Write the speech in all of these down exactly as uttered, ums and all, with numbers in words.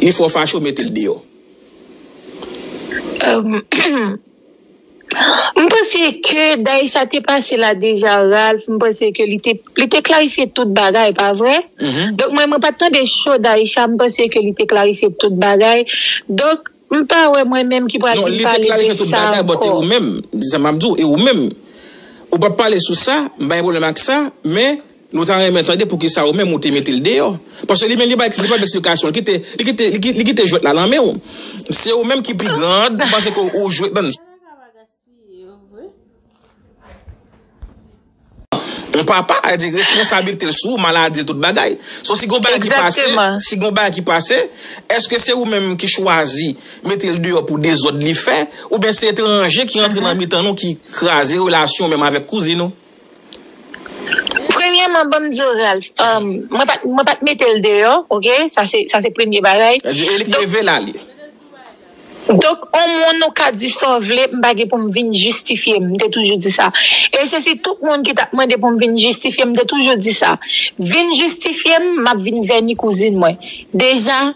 Li fè w fache, w mete l deyò. M panse ke Daïcha te pase la deja, Ralph. M panse ke li te, li te klarifye tout bagay, pa vre? Donk, mwen, mwen pa t tande cho Daïcha, m panse ke li te klarifye tout bagay. Donk, m pa wè mwen menm ki pral vin pale de sa ankò. Non, li te klarifye tout bagay, but e ou menm, se sa m ap di w, e ou menm, ou p ap pale sou sa, m pa gen pwoblèm ak sa, men nou ta renmen tande poukisa ou menm ou te mete l deyò. Paske li menm li pa, li pa ban eksplikasyon, li kite, li kite, li ki-, li kite jwèt la nan men w. Se ou menm ki pi gran, m panse ke ou jwe nan Yon papa, a di responsablite l sou maladi l, tout bagay. So, si gon bagay ki pase, si gon bagay ki pase, èske se ou menm ki chwazi mete l deyò pou dezòd li fè, oubyen se etranje ki rantre nan mitan nou ki kraze relasyon menm avèk kouzin ou? Premyèman, ban m di w, Ralph, um, mwen pa, mwen pa t mete l deyò, oke? Sa se, sa se premye bagay. Sa di, e li k leve la, li. Donk, on moun ou ka di sa w vle, m pa gen pou m vin jistifye m, m te toujou di sa. E se si tout moun ki t ap mande pou m vin jistifye m, m te toujou di sa. Vin jistifye m, m ap vin vèni kouzin mwen. Deja,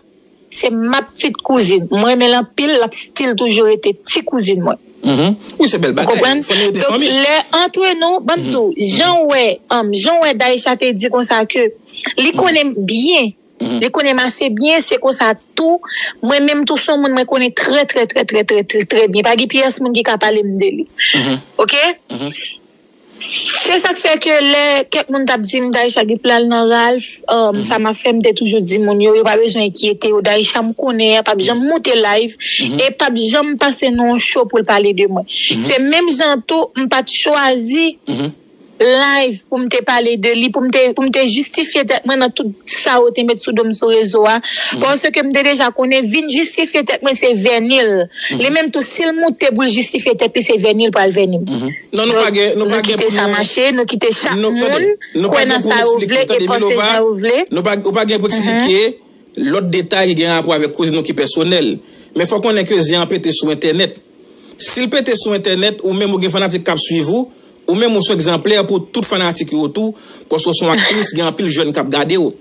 se ma petite cousine. Mwen renmen l anpil, l ap still toujou rete ti kouzin mwen. Mhm. Wi, se bèl bagay. Ou konprann? Fò nou rete fanmi. Donk, lè antre nou, ban m di w, jan w wè, um, jan w wè Daïcha te di konsa ke li konnen m byen, li konnen m ase byen, se konsa tou, mwen menm tou se yon moun mwen konnen trè, trè, trè, trè, trè, trè, trè byen. Pa gen pyès moun ki ka pale m de li. Oke? Se sa k fè ke lè kèk moun t ap di m Daïcha gen pral nan Ralph, um, sa m ap fè, m te toujou di moun yo, yo pa bezwen enkyete yo. Daïcha m konnen, p ap janm moute live, e p ap janm pase nan yon show pou l pale de mwen. Se menm jan tou, m pa t chwazi live pou m te pale de li, pou m te, pou m te jistifye tèt mwen nan tout sa yo te met sou do m sou rezo a. Paske m te deja konnen vin jistifye tèt mwen se vèni l. Li menm tou, si l moute pou l jistifye tèt li, se vèni l pral vèni m. Non, nou pa gen, nou pa gen pou nou. Donk, nou kite sa mache, nou kite chak moun kwè nan sa yo vle e panse jan yo vle. Nou pa, ou pa gen pou eksplike lòt detay ki gen rapò avèk kouzin nou ki pèsonèl. Men fò w konnen ke zen an pete sou entènèt. Si l pete sou entènèt, ou menm ou gen fanatik k ap swiv ou, ou menm ou se yon egzanplè pou tout fanatik yo tou, paske w se yon aktris, gen anpil jèn k ap gade w.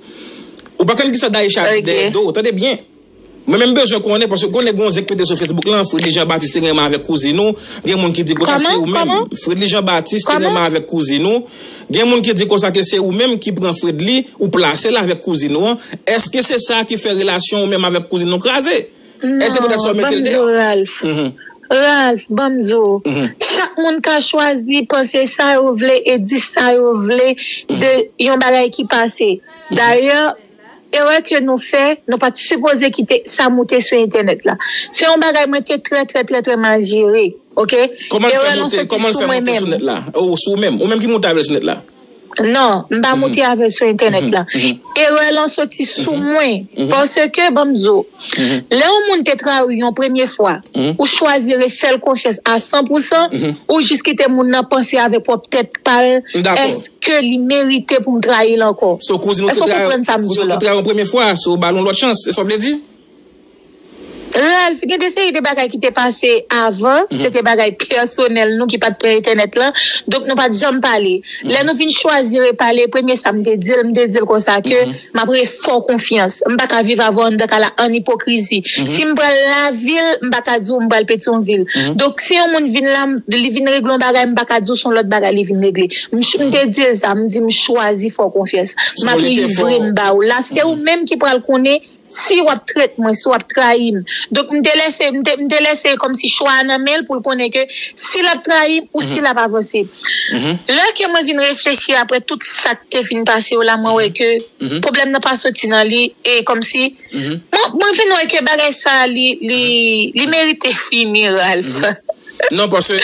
Ou pa konn kisa Daïcha di dèyè do w, tande byen. Mwen menm bezwen konnen, paske konnen gon zen k pete sou Facebook lan, Fredly Jean Baptiste te renmen avèk kouzin ou, gen moun ki di konsa se ou menm. Fredly Jean Baptiste te renmen avèk kouzin ou, gen moun ki di konsa ke se ou menm ki pran Fredly, ou plase l avèk kouzin ou an. Èske se sa ki fè relasyon ou menm avèk kouzin ou kraze? Èske poutèt sa w mete l deyò? Non, ban m di w, Ralph. Ralph, ban m di w. Chak moun ka chwazi panse sa yo vle e di sa yo vle de yon bagay ki pase. Dayè, erè ke nou fè, nou pa t sipoze kite sa moute sou entènèt la. Se yon bagay mwen te trè, trè, trè, trè mal jere, oke? Erè lan soti sou mwen menm. Kòman l fè moute sou nèt la? O, sou ou menm. Ou menm ki moute avè l sou nèt la? Non, m pa moute avè l sou entènèt la. Erè lan soti sou mwen. Paske, ban m di w, lè yon moun te trayi w yon premye fwa, ou chwazi refè l konfyans a san pou san, ou jis kite moun nan panse avèk pwòp tèt pa l, èske li merite pou m trayi l ankò? So, kouzin ou te trayi, kouzin ou te trayi yon premye fwa, so, ou ba l yon lòt chans, se sa w vle di? Ralph, gen de seri de bagay ki te pase avan, se te bagay pèsonèl nou ki pa t pran entènèt lan, donk nou pa t janm pale. Lè nou vin chwazi repale, premye sa m te di l, m te di l konsa ke m ap refè w konfyans. M pa ka viv avè w anndan kay la an ipokrizi. Si m pral Lavil, m pa ka di w m pral Petyonvil. Donk, si yon moun vin la, m, li vin regle yon bagay, m pa ka di w se yon lòt bagay li vin regle. M ch-, m te di l sa, m di m chwazi fè w konfyans. M ap livre m ba w. La, se ou menm ki pral konnen si w ap trèt mwen, si w ap trayi m. Donk, m te lèse, m te, m te lèse kòmsi chwa a nan men l pou l konnen ke si l ap trayi m ou si l ap avanse. Lè ke mwen vin reflechi apre tout sa k te fin pase yo la, mwen wè ke pwoblèm nan pa soti nan li, e kòmsi, mwen, mwen vin wè ke bagay sa a, li, li, li merite fini, Ralph. Non, paske